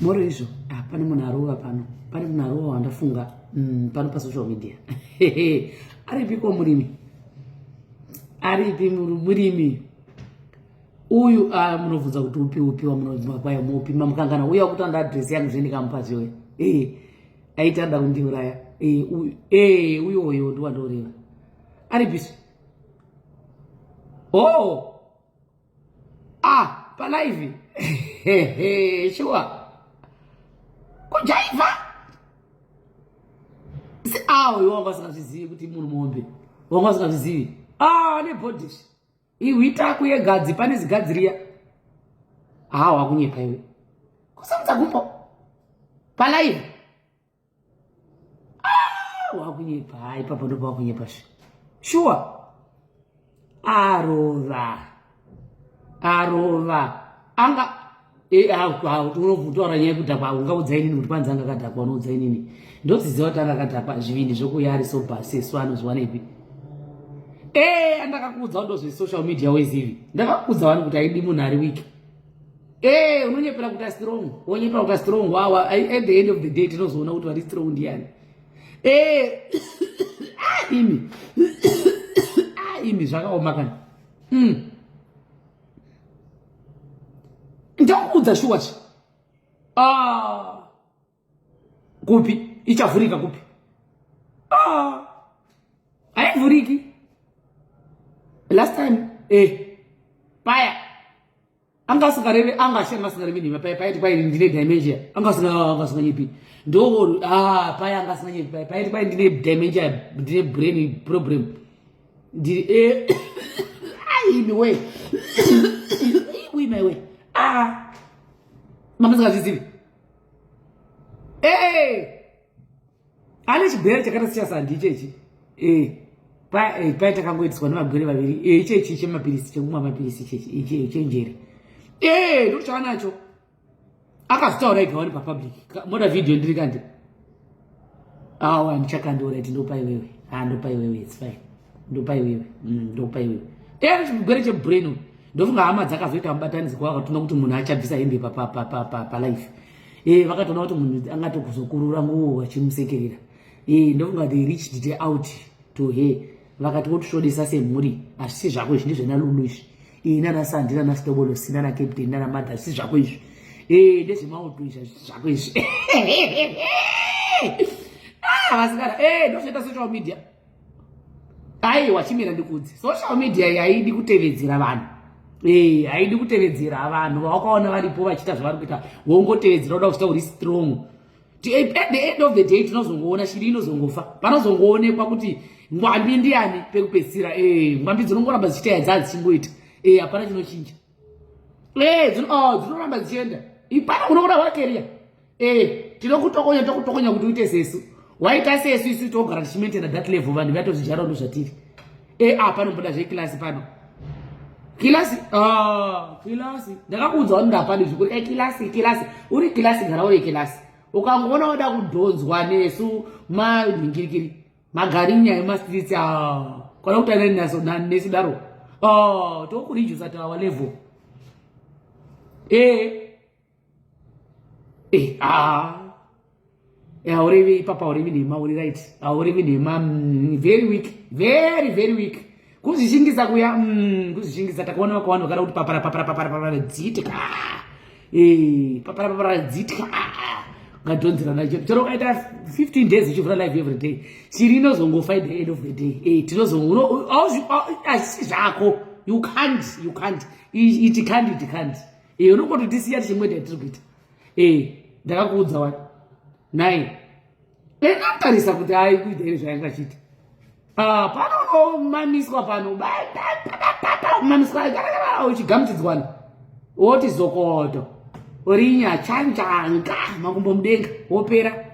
Moro izvo ah, pane munhu arova pano, pane munhu arova wandafunga pano pasocial media. Aripiko murimi? Aripi murimi? Uyu ah, munobvunza kuti upi upi wamunobvunza mupi mamukangana uya kuti anda address yangu zve ndikamupa zviwe. Eh, aiti ada kundiuraya. Eh, uyu eh uyo uyo ndiwandoreva. Aripi? Oh. Ah, palive. Sure. Kujaiva. Si ah, uyo wanga usingazvizivi kuti munhu muhombe. Wanga usingazvizivi. Ah, ane body. Ihwita kuyegadzi pane zigadzi riya. Ah, wakunyepa iwe. Kusamudza gumbo. Palive. Ah, wakunyepa. Hayi papa ndipo wakunyepa zve. Sure. Arova. Arova. Anga eh, unotaura nyaya yekudhakwa ungaudza inini kuti kwanzi anga akadhakwa unoudza inini ndoziziva kuti anga akadhakwa zvivindi zvokuuya ari soba sesu anozviwanepi ee andakakuudza ndozvesocial media wezivi ndakakuudza wani kuti aidi munhu ari weak Eh, unonyepera kuti strong. Wonyepera kuti strong wawa. At the end of the day tinozoona kuti vari strong ndiani. Eh. Ah, imi. Ah, imi zvakaoma kani. Ndakuudza shuwa chi. Ah. Kupi? Ichavhurika kupi? Ah. Haivhuriki. Last time eh paya anga asingareve anga ashanga asingarevi nhema paya paiti kwai ndine dementia anga asinga anga asinganyepi ndo ah paya anga asinganyepi paya paiti kwai ndine dementia ndine brain problem ndiri eh imi we we my way ah mama singazvizivi eh ane chigwere chakaita sechasandi ichechi eh paya eh, takangoitiswa nevagwere vaviri eh, ichechi chemapirisi chekumwa mapirisi ichechi iche chenjere eh ndochava akazitaura ega wani papublic moda video ndiri kandi awa ndichakandiora iti ndopa iwewe ha ndopa iwewe its fine ndopa iwewe ndopa iwewe eh chigwere chebrain ndofunga hama dzakazoita mubatanidzwa vakatoona kuti munhu achabvisa hembe palife eh vakatoona kuti munhu angatokuzokurura nguo vachimusekerera eh ndofunga they reached it out to her vakati votisvodesa semhuri hazvisi zvako izvi ndizvenalulu izvi eh nana sandi nana stobolosi nana captain nana mother hazvisi zvako izvi eh ndezvemauto izvi hazvisi zvako izvi ah vasikana eh ndozvoita social media aiwa chimira ndikudzi social media yaidi kutevedzera vanhu eh haidi kutevedzera vanhu vawakaona varipo vachiita zvavari kuita wongotevedzera uda kuchita uri strong at the end of the day tinozongoona shiri inozongofa panozongoonekwa kuti ngwambi ndiani pekupedzisira eh ngwambi dzinongoramba dzichiita yadzaa dzichingoita eh hapana chinochinja eh dzinoramba dzichienda ipana unoona wakeria eh tinokutokonya tokutokonya kuti uite sesu waita sesu isu togara tichimaintaina that level vanhu vatozvijara ndo zvatiri eh ah panomboda zvekilasi pano kilasi ah kilasi ndakakuudza wani ndapani zvikuri eh kilasi kilasi uri kilasi gara uri kilasi ukangoona wada kudhonzwa nesu manhingirikiri magarinya emastreets ah kwana kuti ane nesu daro ah tokuredusa to our level eh Eh, ah. Eh, haurevi ipapa haurevi nhema uri right haurevi nhema very weak very very weak kuzvishingisa kuya kuzvishingisa takaona vakawanda vakada kuti papara papara papara papara dzitya eh, papara papara dzitya ngadhonzerana chero ukaita 15 days uchivhura live every day chiri inozongofa at the end of the day eh, tinozongo asi zvako you can't you can't it can't it can't Eh, unongototisiya tichimweta yatiri kuita eh, ndakakuudza wani nai ndakatarisa kuti ai kuita here zvaanga achiita ah, pano unomamiswa pano mamiswa uchigamuchidzwana woti zokoto rinya chanjanga makumbo mudenga wopera.